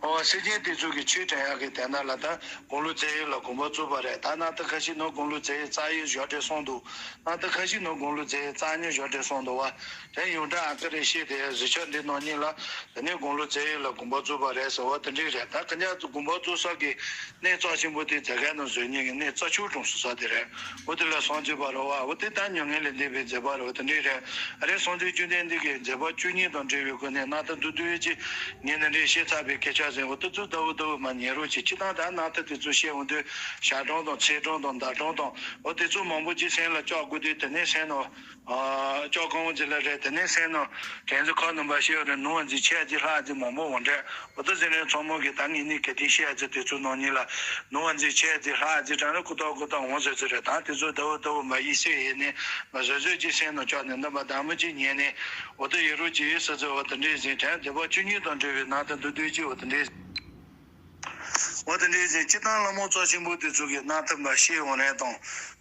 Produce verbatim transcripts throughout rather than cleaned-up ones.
ཨོ། སེར་ཆེན་དེ་ཚོ་གི་ཆོས་དྲན་ཡག་གི་དེ་ན་ལ་ད་དགུང་ལོ་རྩེ་ཡི་ལ་དགོངས་པ་བཙུགས་པ་རེད། ད་ན་ད་ཁ་ཤས་ནང་དགུང་ལོ་རྩེ་ཡི་རྩ་ཡི་བཞག་བྲེ་སོང་འདུག་ན་ད་ཁ་ཤས་ནང་དགུང་ལོ་རྩེ་ཡི་རྩ་གཉིས་བཞག་བྲེ་སོང་འདུག་བ། དེ་ཡོངས་གྲགས་ཨ་ཀ་རེ་ཤེས་དེ་གཟི་ཆག་འདི་ནང་གཉིས་ལ་དེ་ནས་དགུང་ལོ་རྩེ་ཡི་ལ་དགོངས་པ་བཙུགས་པ་རེད་ཟེར་བ་དེ་འདྲས་རེད། ད་ཁ་ཉག་ཚོ་དགོངས་པ་བཙུགས་ས་གི་གནས་རྩ་ཆེན་པོ་དེ་མཛད་མཁན་ནང་བཟོས་ཉིན་གི་གནས་རྩ་ཆུ་གྲོང་ཟེར་ས་དེ་རེད། འོ་དེ་ལ་སངས་རྒྱས་པ་རེད་བ། འོ་དེ་ད་མྱ་ངན་ལས་འདས་པའི་མཛད་པ་རེད་བ། དེ་འདྲས་རེད། ཨ་རེ་སངས་རྒྱས་བཅོམ་ལྡན་འདས་ཀྱི་མཛད་པ་བཅུ་གཉིས་དང་འབྲེལ་བའི་སྒོ་ནས་ན་ད་འདུག་འདུག་ཅིག་ངས་འདི་འདྲས་བཤད་ཚར་བའི་སྐད་ཆ་ཟིན། འོ་དེ་ཚོ་ལྟ་བུ་ལྟ་བུ་མ་ཉན་རོགས་གྱིས། སྤྱིར་བཏང་ད་ན་ད་དེ་ཚོ་བཤད་འོང་དུས་ཞག་གྲངས་དང་ཚེས་གྲངས་དང་ཟླ་གྲངས་དང་འོ་དེ་ཚོ་མང་པོ་ཅིག་སེམས་ལ་བཅག་དགོས་དུས་དེ་ནས་སེམས་ནང་ཨ་ལྕགས་གང་ཅི་ལ་རེད། དེ་ནས་སེམས་ནང་དྲན་ཚུལ་ཁ་ནང་པ་ཤེས་རེད། ནོར་བ་འཛིན་ཆེ་ཅི་ལྷག་ཅི་མང་པོ་འོང་འདྲ། འོ་ད་ཟེར་ནས་ཚང་མ་གི་ད་ངེད་གཉིས་གལ་ཏེ་བཤད་ཅི་དེ་ཚོ་ནང་གཉིས་ལ་ནོར་བ་འཛིན་ཆེ་ཅི་ལྷག་ཅི་དྲན་ལ་ཀུ་ཏོག་ཀུ་ཏོག་འོང་ཟེར་ཚོད་རེད། ད་དེ་ཚོ་ལྟ་བུ་ལྟ་བུ་མ་ཡིད་སེམས་ཡེ་ནས་མ་བཟོད་བཟོད་ཅི་སེམས་ནང་ཆགས་ནས་འདམ་པ་དམ་མོ་ཅི་ཉན་ནས་འོ་ད་ཡེ་རོ་ཅི་ཡེ་ས་ཚོ་འོ་དེ་འདྲས་ཟིན་དྲན་བདེ་བ་བཅུ་གཉིས་དང་འབྲེལ་བའི་ནང་དུ་འདུག་འདུག་ཅི་འོ་དེ་འདྲས། འོ་དེ་འདྲའི་ཅིག་སྤྱིར་བཏང་བླ་མ་རྩ་ཆེན་པོ་དེ་ཚོ་གི་རྣམ་ཐར་མ་བཤད་འོང་རན་དང་།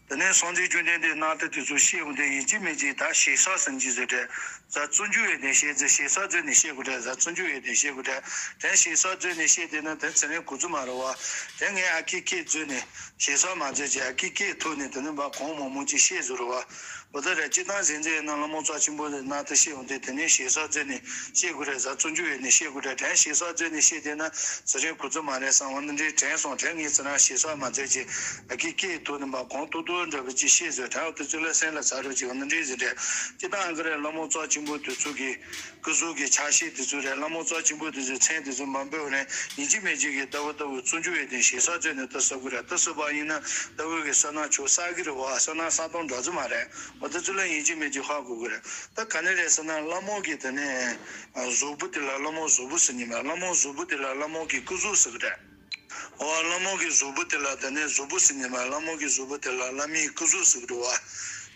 དེ་ནས་སངས་རྒྱས་བཅོམ་ལྡན་འདས་རྣམ་ཐར་དེ་ཚོ་བཤད་འོང་དེ་ཡིན་གཅིག་མིན་གཅིག་ད་ཞེ་ས་ཟིན་གྱི་ཟེར་ཏེ། ཟ་བཙུན་འཇུག་ཡོད་དེ་བཤད་ཚེ་ཞེ་ས་བརྫོས་ནས་བཤད་དགོས་དྲ། ཟ་བཙུན་འཇུག་ཡོད་དེ་བཤད་དགོས་དྲ། དེ་ཞེ་ས་བརྫོས་ནས་བཤད་དེ་ན་དེ་ཚེ་རིང་གོ་ཚུལ་མ་རེད་བ། དེ་ངས་ཨ་ཁི་ཁི་བརྫོས་ནས་ཞེ་ས་མ་བརྫོས་ཀྱི་ཨ་ཁི་ཁི་ཐུག་ནས་དེ་ནས་བ་གང་མང་མང་ཅིག་བཤད་བཟོ་རེད་བ། འོ་ད་རེད། སྤྱིར་བཏང་ཟིན་ཚེ་ཡིན་ན་བླ་མ་རྩ་ཆེན་པོ་རྣམ་ཐར་བཤད་འོང་དེ་དེ་ནས་ཞེ་ས་བརྫོས་ནས་བཤད་དགོས་རེད། ཟ་བཙུན་འཇུག་ཡོད་ནས་བཤད་དགོས་རེད། དྲན་ཞེ་ས་བརྫོས་ནས་བཤད་དེ་ན་ཚེ་རིང་གོ་ཚུལ་མ་རེད་བསམ་འོ་ན་འདྲའི་དྲན་སོང་། དྲན་ངས་ཚེ་རང་ཞེ་ས་མ་བརྫོས་ཀྱི་ཨ་ཀི་ཀི་ཐུག་ནས་མ་གང་ཏོག་ཏོ་འདྲ་བོ་ཅིག་བཤད་བཟོས་དྲན་འོ་དེ་ཚོ་ལ་སེམས་ལ་ཚ་རོགས་ཀྱི་འོ་ན་འདྲའི་ཟིན་རེད། སྤྱིར་བཏང་ཨ་ཀ་རེད། བླ་མ་རྩ་ཆེན་པོ་དེ་ཚོ་གི་སྐུ་གཟུགས་ཀྱི་ཆ་ཤས་དེ་ཚོ་རེད། བླ་མ་རྩ་ཆེན་པོ་དེ་ཚོའི་མཚན་དེ་ཚོ་མ་འབོད་རེད། ཡིན་གཅིག་མིན་གཅིག་གི་ལྟ་བུ་ལྟ་བུ་བརྫོས་འཇུག་ཡོད་དེ་ཞེ་ས་བརྫོས་ནས་ད་ཟེར་དགོས་རེད། ད་ཟེར་བ་ཡིན་ན་ལྟ་བུ་གི་ས་ན་ཆོ་ས་གི་རེད་བ། ས་ན་ས་སྟོང་འདྲ་ཚོ་མ་རེད། འོ་དེ་ཚོ་ལ་ཡིན་གཅིག་མིན་གཅིག་ཧ་གོ་དགོས་རེད། ད་ག་ནས་རེད་ཟེར་ན་བླ་མ་གི་དེ་ནས་གཟུགས་པོ་དེ་ལ་བླ་མ་གཟུགས་པོ་ཟེར་ཉིན་མ་བླ་མ་གཟུགས་པོ་དེ་ལ་བླ་མ་གི་སྐུ་གཟུགས་ཟེར་གི་རེད། འོ་བླ་མ་གི་གཟུགས་པོ་དེ་ལ་དེ་ནས་གཟུགས་པོ་ཟེར་ཉིན་མ་བླ་མ་གི་གཟུགས་པོ་དེ་ལ་བླ་མའི་སྐུ་གཟུགས་ཟེར་གི་རེད་བ།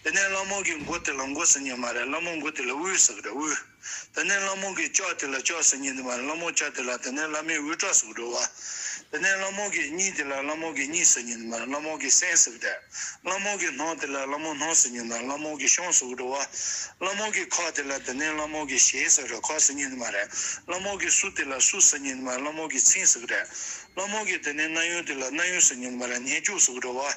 དེ་ནས་བླ་མ་གི་མགོ་དེ་ལ་མགོ་ཟེར་ཉིན་མ་རེད། བླ་མ་མགོ་དེ་ལ་དབུས་ཟེར་གི་རེད། དབུས། དེ་ནས་བླ་མ་གི་ལྕགས་དེ་ལ་ལྕགས་ཟེར་ཉིན་མ་རེད། བླ་མ་ལྕགས་དེ་ལ་དེ་ནས་བླ་མའི་དབུ་སྐྲ་ཟེར་གི་རེད་བ། དེ་ནས་བླ་མ་གི་སྙིང་དེ་ལ་བླ་མ་གི་སྙིང་ཟེར་ཉིན་མ་རེད། བླ་མ་གི་སེན་ཟེར་གི་རེད། བླ་མ་གི་སྣ་དེ་ལ་བླ་མ་སྣ་ཟེར་ཉིན་མ་རེད། བླ་མ་གི་ཤངས་ཟེར་གི་རེད་བ། བླ་མ་གི་ཁ་དེ་ལ་དེ་ནས་བླ་མ་གི་ཞལ་ཟེར་རེད། ཁ་ཟེར་ཉིན་མ་རེད། བླ་མ་གི་སུ་དེ་ལ་སུ་ཟེར་ཉིན་མ་རེད། བླ་མ་གི་མཚན་ཟེར་གི་རེད། བླ་མ་གི་དེ་ནས་སྣ་ཡུམ་དེ་ལ་སྣ་ཡུམ་ཟེར་ཉིན་མ་རེད། སྙན་བརྒྱུད་ཟེར་གི་རེད་བ།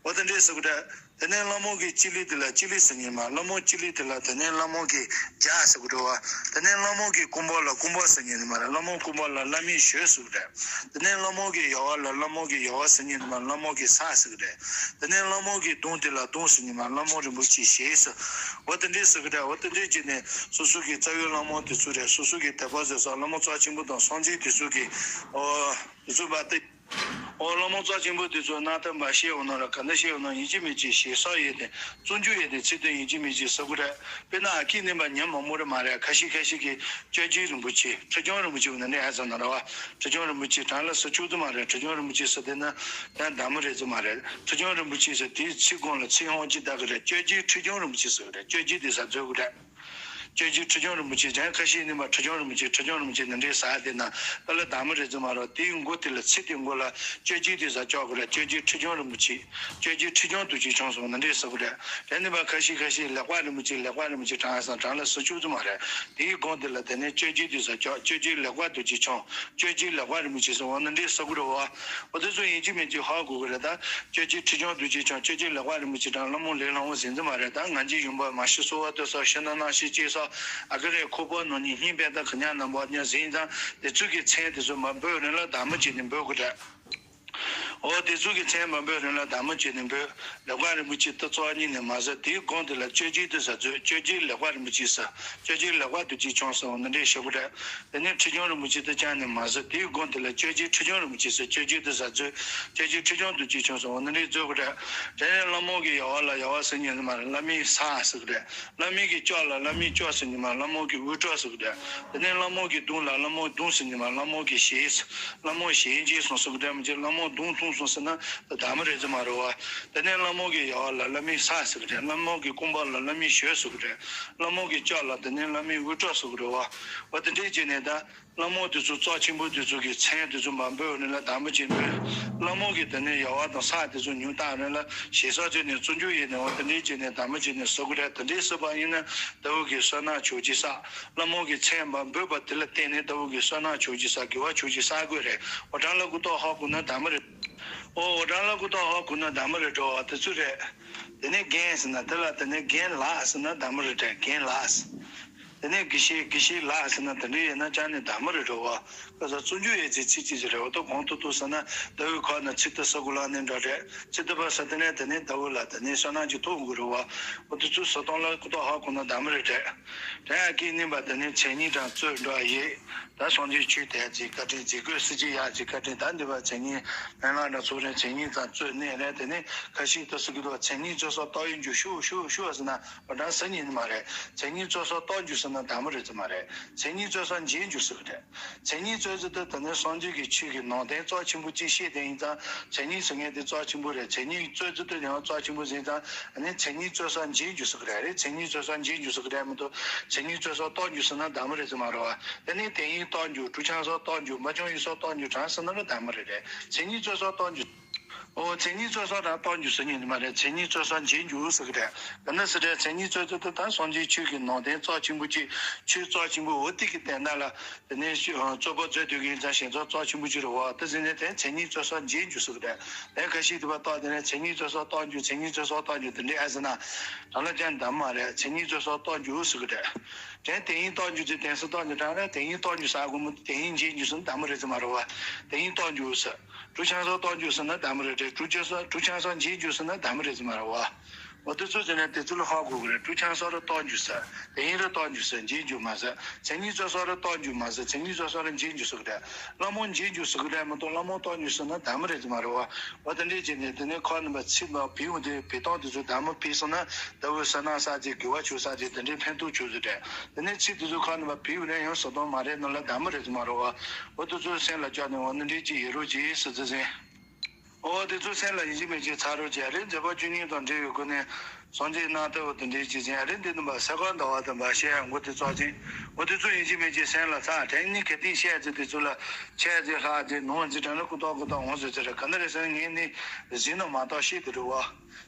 འོ་དེ་འདྲས་ཟེར་གི་རེད། དེ་ནས་བླ་མ་གི་ལྕེ་ལེ་དེ་ལ་ལྕེ་ལེ་ཟེར་ཉིན་མ་བླ་མ་ལྕེ་ལེ་དེ་ལ་དེ་ནས་བླ་མ་གི་རྒྱབ་ཟེར་གི་རེད་བ། དེ་ནས་བླ་མ་གི་རྐང་པ་ལ་རྐང་པ་ཟེར་ཉིན་མ་རེད། བླ་མ་རྐང་པ་ལ་བླ་མའི་གཞུ་ཟེར་གི་རེད། དེ་ནས་བླ་མ་གི་ཡལ་བ་ལ་བླ་མ་གི་ཡལ་བ་ཟེར་ཉིན་མ་བླ་མ་གི་ས་ཟེར་གི་རེད། དེ་ནས་བླ་མ་གི་གདོང་དེ་ལ་གདོང་ཟེར་ཉིན་མ་བླ་མ་རིན་པོ་ཆེའི་ཞལ་ཟེར། འོ་དེ་འདྲས་ཟེར་གི་རེད། འོ་དེ་འདྲས་བྱས་ནས་སོ་སོ་གི་རྩ་བའི་བླ་མ་དེ་ཚོ་རེད། སོ་སོ་གི་དད་པ་བཟོད་ས་བླ་མ་རྩ་ཆེན་པོ་དང་སངས་རྒྱས་དེ་ཚོ་གི་འོ་དེ་ཚོ་བ་དེ། འོ་བླ་མ་རྩ་ཆེན་པོ་དེ་ཚོ་རྣམ་ཐར་མ་བཤད་འོང་ན་ར་ག་འདྲ་བཤད་འོང་ན་ཡིན་གཅིག་མིན་གཅིག་ཞེ་ས་ཡོད་དེ་བརྩོན་འགྲུས་ཡོད་དེ་ཚིག་དོན་ཡིན་གཅིག་མིན་གཅིག་ཟེར་དགོས་རེད། དཔེར་ན་ཨ་ཁི་ནི་མ་ཉམས་མ་མོ་རེད་མ་རེད། ཁ་ཤས་ཁ་ཤས་ཀྱིས་སྐྱབས་རྗེ་རིན་པོ་ཆེ་ཁྲི་བྱང་རིན་པོ་ཆེ་འོ་ན་ནི་ཨ་ཙམ་ན་ར་བ་ཁྲི་བྱང་རིན་པོ་ཆེ་གྲངས་ལ་ཟེར་ཆོག་ཙམ་མ་རེད། ཁྲི་བྱང་རིན་པོ་ཆེ་ཟེར་དེ་ན་ཡང་གདམས་རེད་ཙམ་མ་རེད། ཁྲི་བྱང་རིན་པོ་ཆེ་ཟེར་དེའི་ཚིག་གོང་ལ་ཚིག་ཧོང་ཅིག་བཏགས་ཀྱི་རེད། སྐྱབས་རྗེ་ཁྲི་བྱང་རིན་པོ་ཆེ་ཟེར་གི་རེད། སྐྱབས་རྗེ་དེ་ཟ་འཛོལ་གི་རེད། སྐྱབས་རྗེ་ཁྲི་བྱང་རིན་པོ་ཆེ་ཀྱང་ཁ་ཤས་ནི་མ་ཁྲི་བྱང་རིན་པོ་ཆེ་ཁྲི་བྱང་རིན་པོ་ཆེ་འདི་འདྲའི་ཟ་དེ་ན་ཨ་ལ་གདམས་རེད་ཙམ་མ་རེད། དེའི་མགོ་དེ་ལ་ཚིག་དེ་མགོ་ལ་སྐྱབས་རྗེ་དེ་ཟ་ཆོག་གི་རེད། སྐྱབས་རྗེ་ཁྲི་བྱང་རིན་པོ་ཆེ། སྐྱབས་རྗེ་ཁྲི་བྱང་རྡོ་རྗེ་འཆང་སོགས་འདི་འདྲའི་ཟ་གི་རེད། དེ་ནི་མ་ཁ་ཤས་ཁ་ཤས་ལེགས་པ་རིན་པོ་ཆེ་ལེགས་པ་རིན་པོ་ཆེ་གྲངས་སམ་གྲངས་ལ་ཟ་ཆོག་ཙམ་མ་རེད། དེའི་གོང་དེ་ལ་དེ་ནས་སྐྱབས་རྗེ་དེ་ཟ་ཆོག་སྐྱབས་རྗེ་ལེགས་པ་རྡོ་རྗེ་འཆང་། སྐྱབས་རྗེ་ལེགས་པ་རིན་པོ་ཆེ་སོགས་འོ་ན་འདྲའི་ཟ་གི་རེད་བ། འོ་དེ་ཚོ་ཡིན་གཅིག་མིན་གཅིག་ཧ་གོ་གི་རེད་ད། སྐྱབས་རྗེ་ཁྲི་བྱང་རྡོ་རྗེ་འཆང་སྐྱབས་རྗེ་ལེགས་པ་རིན་པོ་ཆེ་དང་བླ་མ་ལས་སླ་བོ་ཟིན་ཙམ་མ་རེད། ད་ང་རྒྱལ་ཡུམ་པ་མ་ཤི་གསོལ་བ་བཏབ་ས་ཕྱི་ནང་སྣང་ཤས་སྐྱེས་ས་ཨ་ཀ་རེ་ཁོག་པ་ནང་ནས་སྙིང་པད་ད་ག་ཉག་ནམ་བག་ཉག་ཟིན་ཙང་དེ་ཚོ་གི་མཚན་དེ་ཚོ་མ་འབོད་རན་ལ་གདམས་མོ་བྱས་ནས་འབོད་གི་རེད། འོ་དེ་ཚོ་གི་མཚན་མ་འབོད་རན་ལ་གདམས་མོ་བྱས་ནས་འབོད། ལེགས་པ་རིན་པོ་ཆེ་ད་རྩ་བ་ཉིད་ནས་མ་ཟེར། དེའི་གོང་དེ་ལ་སྐྱབས་རྗེ་དེ་ཟ་ཚོད་སྐྱབས་རྗེ་ལེགས་པ་རིན་པོ་ཆེ་ཟེར། སྐྱབས་རྗེ་ལེགས་པ་རྡོ་རྗེ་འཆང་ཟེར་འོ་ན་འདྲའི་ཞུ་གི་རེད། དེ་ནས་ཁྲི་བྱང་རིན་པོ་ཆེ་དེ་ཅང་ནས་མ་ཟེར། དེའི་དགོན་དེ་ལ་སྐྱབས་རྗེ་ཁྲི་བྱང་རིན་པོ་ཆེ་ཟེར། སྐྱབས་རྗེ་དེ་ཟ་ཚོད་སྐྱབས་རྗེ་ཁྲི་བྱང་རྡོ་རྗེ་འཆང་ཟེར་འོ་ན་འདྲའི་རྫོགས་གི་རེད། དེ་ནས་བླ་མ་གི་ཡལ་བ་ལ་ཡལ་བ་ཟེར་ཉིན་མ་རེད། བླ་མའི་ས་ཟེར་གི་རེད། བླ་མའི་གི་ལྕགས་ལ་བླ་མའི་ལྕགས་ཟེར་ཉིན་མ་བླ་མ་གི་དབུ་སྐྲ་ཟེར་གི་རེད། དེ་ནས་བླ་མ་གི་གདོང་ལ་བླ་མ་གདོང་ཟེར་ཉིན་མ་བླ་མ་གི་ཞལ་ཟེར། བླ་མ་ཞལ་མཇལ་སོང་ཟེར་གི་རེད། མི་མཇལ་བླ་མ་གདོང་མཐོང་། སོང་ཟེར་ན་ད་མི་རེད་ཟེར་མ་རེད་བ། དེ་ནས་ལྷ་མོ་གི་ཡ་བ་ལ་བླ་མའི་ས་ཟེར་གི་རེད། ལྷ་མོ་གི་རྐང་པ་ལ་བླ་མའི་ཞོལ་ཟེར་གི་རེད། ལྷ་མོ་གི་ལྕགས་ལ་དེ་ནས་བླ་མའི་དབུ་སྐྲ་ཟེར་གི་རེད་བ། བ་དེ་འདྲའི་བྱས་ནས་ད། ལྷ་མོ་དེ་ཚོ་རྩ་ཆེན་པོ་དེ་ཚོ་གི་མཚན་དེ་ཚོ་མར་འབོད་ནས་ལ་དམ་པ་ཅིག་འབོད། ལྷ་མོ་གི་དེ་ནས་ཡ་བ་དང་ས་དེ་ཚོ་ཉུང་བཏང་ནས་ལ་ཞེ་ས་བྱས་ནས་བརྩོན་འགྲུས་ཡེ་ནས་འོ་དེ་འདྲའི་བྱས་ནས་དམ་པ་བྱས་ནས་ཟ་དགོས་རེད། དེ་འདྲའི་ཟ་བ་ཡིན་ན་ཟླ་བོ་གི་བསོད་ནམས་ཆོག་ཅིག་བསགས། ལྷ་མོ་གི་མཚན་མར་འབོད་པ་དེ་ལ་བརྟེན་ནས་ཟླ་བོ་གི་བསོད་ནམས་ཆོག་ཅིག་བསགས། དགེ་བ་ཆོག་ཅིག་བསགས་དགོས་རེད། འོ་དྲང་ལ་སྐུ་ཐོག་ཧ་གོ་ན་དམ་པ་རེད། འོ་འོ་དྲང་ལ་སྐུ་ཐོག་ཧ་གོ་ན་དམ་པ་རེད་འགྲོ་བ་དེ་ཚོ་རེད། དེ་ནས་རྒན་ཟེར་ན་དེ་ལ་དེ་ནས་རྒན་ལགས་ཟེར་ན་དམ་པ་རེད་དྲ་རྒན་ལགས། དེ་ནས་དགེ་བཤེས་དགེ་བཤེས་ལགས་ཟེར་ན་དེ་འདྲའི་ཡིན་ན་ཅང་ནས་དམ་པ་རེད་འགྲོ་བ། ཁ་ས་བརྩོན་འགྲུས་ཡོད་ཚེ་ཚིག་གཅིག་ཅིག་རེད་འོ་ཏོ་གོང་དུ་ཏུ་ཟེར་ན་ཟླ་བོའི་ཁ་ན་ཚིག་ཏུ་ས་གུ་ལ་ནས་འདྲ་རེད། ཚིག་ཏུ་པ་ས་དེ་ནས་དེ་ནས་ཟླ་བོ་ལ་དེ་ནས་བསོད་ནམས་ཀྱི་ཐོག་དགོས་རེད་བ། འོ་དེ་ཚོ་ཟ་སྟངས་ལ་ཁོ་ཐོག་ཧ་གོ་ན་དམ་པ་རེད་དྲ། དེ་ཡང་སྐད་སྙན་པ་དེ་ནས་མཚན་ཉིད་དང་རྩོད་འགྲོ་ཡེ། ད་སངས་རྒྱས་ཆོས་དད་ཅིག་བཀའ་དྲིན་ཅིག་བཀོད་སྲིད་ཅིག་ཡག་ཅིག་བཀའ་དྲིན་ད་འདི་བ་མཚན་ཉིད་ལྷན་ལགས་འདྲ་ཚོ་རེ་མཚན་ཉིད་ཙམ་རྩོད་གནས་རེད། དེ་ནས་ཁ་ཤས་ཏུ་སུ་གི་དུ་བ་མཚན་ཉིད་རྩོད་ས་རྟོགས་ཡིན་རྒྱུ་ཤུ་ཤུ་ཤུ་ཟེར་ན་བ་དྲང་ས་ཉིད་ནི་མ་རེད། མཚན་ཉིད་རྩོད་ས་རྟོགས་རྒྱུ་ཟེར་ན་དམ་པ་རེད་ཟེར་མ་རེད། མཚན་ཉིད་རྩོད་ས་འབྱེད་རྒྱུ་ཟེར་གི་རེད། མཚན་ཉིད་རྩོད་ཚུལ་དེ་ད་ནི་སངས་རྒྱས་ཀྱི་ཆོས་ཀྱི་ནང་དོན་རྩ་ཆེན་པོ་གཅིག་བཤད་དེ་ཡིན་ཙང་མཚན་ཉིད་ཟེར་མཁན་དེ་རྩ་ཆེན་པོ་རེད། མཚན་ཉིད་རྩོད་ཚུལ་དེ་ཡང་རྩ་ཆེན་པོ་ཟིན་ཙང་ཨ་ནི་མཚན་ཉིད་རྩོད་ས་འབྱེད་རྒྱུ་ཟེར་གི་རེད། རེད་མཚན་ཉིད་རྩོད་ས་འབྱེད་རྒྱུ་ཟེར་གི་རེད་མི་འདུག་མཚན་ཉིད་རྩོད་ས་རྟོགས་རྒྱུ་ཟེར་ན་དམ་པ་རེད་ཟེར་མ་རེད་བ། དེ་ནི་དེ་ཡིན་རྟོགས་རྒྱུ་གྲུ་ཆང་ས་རྟོགས་རྒྱུ་མ་བྱུང་ཡིན་ས་རྟོགས་རྒྱུ་གྲང་ཟེར་ན་ལ་དམ་པ་རེད། རེད་མཚན་ཉིད་རྩོད་ས་རྟོགས་རྒྱུ། ཨོ་མཚན་ཉིད་རྩོད་ས་དང་རྟོགས་རྒྱུ་ཟེར་ཉིད་ནི་མ་རེད། མཚན་ཉིད་རྩོད་ས་འབྱེད་རྒྱུ་ཟེར་གི་རེད། ག་ན་ཟེར་རེད་མཚན་ཉིད་རྩོད་ཚུལ་དེ་དང་སངས་རྒྱས་ཆོས་ཀྱི་ནང་དོན་རྩ་ཆེན་པོ་གཅིག་ཆོས་རྩ་ཆེན་པོ་འོ་དེ་གི་དོན་དག་ལ། དེ་ནས་རྩོད་པ་རྩོད་དུས་ཀྱི་ཡིན་ཙང་ཞེན་ཚོགས་རྩ་ཆེན་པོ་ཅིག་རེད་བ། དེ་ཟིན་ནས་དེ་མཚན་ཉིད་རྩོད་ས་འབྱེད་རྒྱུ་ཟེར་གི་རེད། དེ་ཁ་ཤས་དེ་བ་རྟགས་དེ་ནས་མཚན་ཉིད་རྩོད་ས་རྟོགས་རྒྱུ་མཚན་ཉིད་རྩོད་ས་རྟོགས་རྒྱུ་དེ་འདྲའི་ཨ་ཟེར་ན། རང་ལ་ཅན་འདམ་མ་རེད། མཚན་ཉིད་རྩོད་ས་རྟོགས་རྒྱུ་ཟེར་གི་རེད། དེ་དེ་ཡིན་རྟོགས་རྒྱུ་ཟེར་དེང་སང་རྟོགས་རྒྱུ་དྲང་རེད། དེ་ཡིན་རྟོགས་རྒྱུ་ཟེར་དགོས་མོ་དེ་ཡིན་འབྱེད་རྒྱུ་ཟེར་ན་འདམ་མ་རེད་ཟེར་མ་རེད་བ། དེ་ཡིན་རྟོགས་རྒྱུ་ཟེར། གྲུ་ཆང་ས་རྟོགས་རྒྱུ་ཟེར་ན་འདམ་མ་རེད་དྲ་གྲུ་ཆང་ས་གྲུ་ཆང་ས་འབྱེད་རྒྱུ་ཟེར་ན་འདམ་མ་རེད་ཟེར་མ་རེད་བ། འོ་དེ་ཚོ་ཟེར་ན་དེ་ཚོ་ལ་ཧ་གོ་གི་རེད། གྲུ་ཆང་ས་རུ་རྟོགས་རྒྱུ་ཟེར། དེ་ཡིན་རུ་རྟོགས་རྒྱུ་ཟེར་འབྱེད་རྒྱུ་མ་ཟེར། མཚན་ཉིད་རྩོད་ས་རུ་རྟོགས་རྒྱུ་མ་ཟེར། མཚན་ཉིད་རྩོད་ས་རུ་འབྱེད་རྒྱུ་ཟེར་གི་རེད། ལྷ་མོ་འབྱེད་རྒྱུ་ཟེར་གི་རེད་མ་གཏོགས་ལྷ་མོ་རྟོགས་རྒྱུ་ཟེར་ན་དམ་པ་རེད་ཟེར་མ་རེད་བ། འོ་དེ་འདྲས་བྱས་ནས་དེ་ནས་ཁོ་རྣམ་པ་ཚིག་ལ་བེའུ་དེ་བེ་ཏོག་དེ་ཚོ་དམ་པ་བེ་སོང་ན་ཟླ་བོའི་བསོད་ནམས་བསགས་ཚེ་དགེ་བ་ཆོག་བསགས་ཚེ་དེ་འདྲའི་ཕན་ཐོགས་ཆོག་ཟེར་རེད། དེ་ནས་ཚིག་དེ་ཚོ་ཁོ་རྣམ་པ་བེའུ་ནས་ཡང་ཟ་སྟངས་མ་རེད་ནོ་ལ་དམ་པ་རེད་ཟེར་མ་རེད་བ། འོ་དེ་ཚོ་སེམས་ལ་བཅངས་ནས་འོ་ནི་འདྲས་ཅིག་ཡོད་རོགས་ཅིག་ཟེར་ཚེ་ཟེར། འོ་དེ་ཚོ་སེམས་ལ་ཡིན་གཅིག་མིན་གཅིག་ཚར་རོགས་བྱས། ཨ་རེ་མཛད་པ་བཅུ་གཉིས་དང་འབྲེལ་ཡོད་སྒོ་ནས་སངས་རྒྱས་རྣམ་ཐར་འོ་དེ་འདྲའི་གཅིག་ཅན་ཨ་རེ་འདི་ནི་མ་ཟས་གོས་འདུལ་བ་དང་མ་བཤད་ཡང་མགོ་དེ་ཙོག་ཅན། འོ་དེ་ཚོ་ཡིན་གཅིག་མིན་གཅིག་སེམས་ལ་ཚར། དྲན་ནི་གལ་ཏེ་བཤད་ཚེ་དེ་ཚོ་ལ་ཆད་ཚེ་ལྷག་ཚེ་ནོར་ཚེ་དྲན་ལ་ཀུ་ཏོག་ཀུ་ཏོག་འོང་ཟེར་ཚེ་རེད། ག་འདྲ་རེད་ཟེར་ན་ངས་ནི་གཟིགས་ནོ་མ་གཏོགས་ཤེས་དེ་རེད་བ།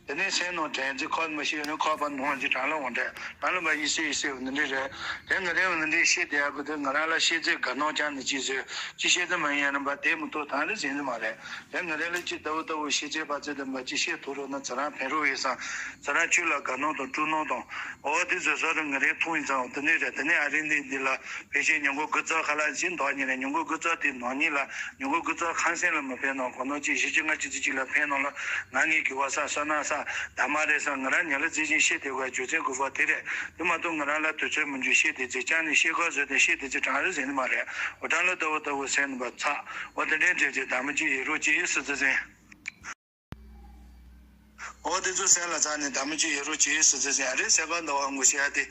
དེ་ནས་སེམས་ནང་དྲན་ཚེ་ཁོ་མ་ཤེས་ནས་ཁོ་པ་ནོར་ཚེ་དྲན་ལ་འོང་དྲན་དྲན་ལ་མ་ཡི་སེ་ཡི་སེ་འོ་འདི་འདྲ་རེད། དེ་ང་རང་འོ་འདི་འདྲ་ཤེས་དེ་ཡག་གི་དེ་ང་རང་ལ་ཤེས་ཚེ་དགའ་སྣང་ཅན་ནི་ཅི་ཟེར་ཅི་ཤེས་དེ་མ་ཡིན་ཡང་རིམ་པ་དེ་མི་ཐུབ་དང་རེ་ཟེར་ནི་མ་རེད། དེ་ང་རང་ལ་ཅི་ལྟ་བུ་ལྟ་བུ་ཤེས་ཚེ་ཕར་ཚུར་དེ་མ་ཅི་ཤེས་ཐུབ་རོགས་ན་ཚ་རང་ཕན་རོགས་ཡོད་སང་ཚ་རང་ཆོས་ལ་དགའ་སྣང་དང་སྤྲོ་སྣང་དང་འོ་དེ་བཟོ་བཟོ་རུ་ང་རེ་མཐོང་ཡིན་ཙང་འོ་དེ་འདྲ་རེད། དེ་ནས་ཨ་རི་འདི་འདི་ལ་ཕལ་ཆེར་ཉིན་གུང་དགུ་ཚོགས་ཁ་ལག་ཅིག་འདོགས་ཉིན་ནས་ཉིན་གུང་དགུ་ཚོགས་དེ་ནང་ཉིན་ལ་ཉིན་གུང་དགུ་ཚོགས་ཁང་སེམས་ལ་མི་ཕན་ནོ་གོ་ནོ་ཅིག་བཞི་བཅུ་ལྔ་བཅུ་ཙམ་ཅིག་ལ་ཕན་ནོ་ལ་ང་ངའི་དགེ་བ་བསགས་བསོད་ནམས་བསགས་དམ་མ་རེད་སང་ང་རང་ཉིན་ལ་རྩེ་ཅིང་ཤེས་དེ་བ་རྒྱུ་མཚན་དགོས་པ་དེ་རེད། དེ་མ་གཏོགས་ང་རང་ལ་དུས་ཚོད་མི་འཇུག་ཤེས་དེ་ཚེ་ཅང་ནས་ཤེས་དགོས་བཟོས་ཏེ་ཤེས་དེ་ཚེ་གྲང་རེད་ཟེར་ནི་མ་རེད། འོ་གྲང་ལ་ལྟ་བུ་ལྟ་བུ་སེམས་ནི་པ་ཚ། འོ་དེ་འདྲའི་འདྲ་ཅིག་དམ་ཅིག་ཡེ་རོགས་ཅིག་ཟེར་ཚེ་ཟེར། འོ་དེ་ཚོ་སེམས་ལ་ཚ་ནས་དམ་ཅིག་ཡེ་རོགས་ཅིག་ཟེར་ཚེ་ཟེར་ཨ་རེ་ཟས་གོས་འདུལ་བ་ངོ་ཤེས་ཡ་དེ།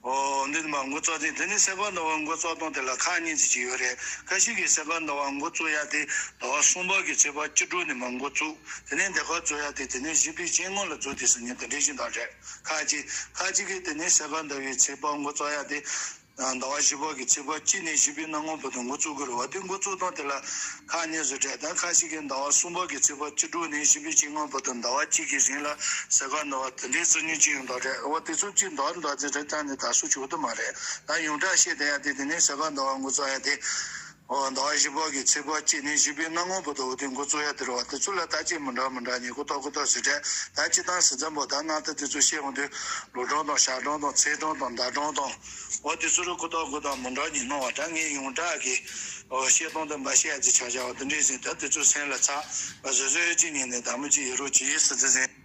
འོ་འདི་ནི་མ་འགོ་བཙུགས་ཚེ་དེ་ནི་ཟས་གོས་འདུལ་བ་འགོ་བཙུགས་སྟངས་དེ་ལ་ཁག་གཉིས་ཅིག་ཅིག་ཡོད་རེད། ཁ་ཤས་ཀྱིས་ཟས་གོས་འདུལ་བ་འགོ་བཙུགས་ཡ་དེ་ཟླ་བ་གསུམ་པ་གི་ཚེས་པ་བཅུ་དྲུག་ནས་མ་འགོ་བཙུགས། དེ་ནས་འདི་ག་བཙུགས་ཡ་དེ་དེ་ནས་བཞི་པའི་སྤྱི་ངོ་ལ་བཙུགས་དེ་ཟེར་ཉིན་དེ་འདྲའི་ཞིག་འདུག་རེད། ཁག་ཅིག་ཁག་ཅིག་གིས་དེ་ནས་ཟས་གོས་འདུལ་བའི་ཚེས་པ་འགོ་བཙུགས་ཡ་དེ། ཟླ་བ་བཞི་པ་གི་ཚེས་པ་གཅིག་ནས་བཞི་པའི་གནམ་ངོ་བར་དུ་འགོ་བཙུགས་དགོས་རེད་བ། དེ་འགོ་བཙུགས་སྟངས་དེ་ལ་ཁག་གཉིས་སུ་བགྲད། ད་ཁ་ཤས་ཀྱིས་ཟླ་བ་གསུམ་པ་གི་ཚེས་པ་བཅུ་དྲུག་ནས་བཞི་པའི་སྤྱི་ངོ་བར་དུ་ཟླ་བ་གཅིག་གི་རིང་ལ་ཟས་གོས་འདུལ་བ་དེ་འདྲའི་སྲོལ་རྒྱུན་ཅིག་ཡོད་མདོག་རེད། འོ་དེ་ཚོ་གཅིག་འདོགས་འདོགས་ཚེ་རེ་ཙམ་ནས་ད་སུ་བྱུང་གི་མ་རེད། ད་ཡོངས་གྲགས་བཤད་བསྡད་ཡ་དེ་དེ་ནས་ཟས་གོས་འདུལ་བ་འགོ་བཙུགས་ཡ་དེ། འོ་ཟླ་བ་བཞི་པ་གི་ཚེས་པ་གཅིག་ནས་བཞི་པའི་གནམ་ངོ་བར་དུ་འོ་དེ་འགོ་བཙུགས་ཡ་དེ་རེད་བ། དེ་ཚོ་ལ་ད་ཅིག་མི་འདྲ་མི་འདྲ་ཉེ་ཁོ་ཐོག་ཁོ་ཐོག་ཟེར་བྲལ། ད་སྤྱི་བཏང་ཟེར་ཙམ་པོ་ད་ནང་ལྟ་དེ་ཚོ་བཤད་འོང་དུས་ལོ་གྲངས་དང་ཞག་གྲངས་དང་ཚེས་གྲངས་དང་ཟླ་གྲངས་དང་། འོ་དེ་ཚོ་རུ་ཁོ་ཐོག་ཁོ་ཐོག་མི་འདྲ་ཉིན་ནོ་བ། ད་ངས་ཡོངས་གྲགས་ཀྱི་འོ་བཤད་སྟངས་དེ་འབའ་བཤད་ཡ་ཅིག་ཆ་བཞག་བ་དེ་འདྲས་ཟིན། ད་དེ་ཚོ་སེམས་ལ་ཚ་བ་བཟོད་བཟོད་ཅིག་ཉིན་ནས་དམ་ཅིག་ཡེ་རོགས་ཅིག་ཟེར་ཚེ་ཟིན།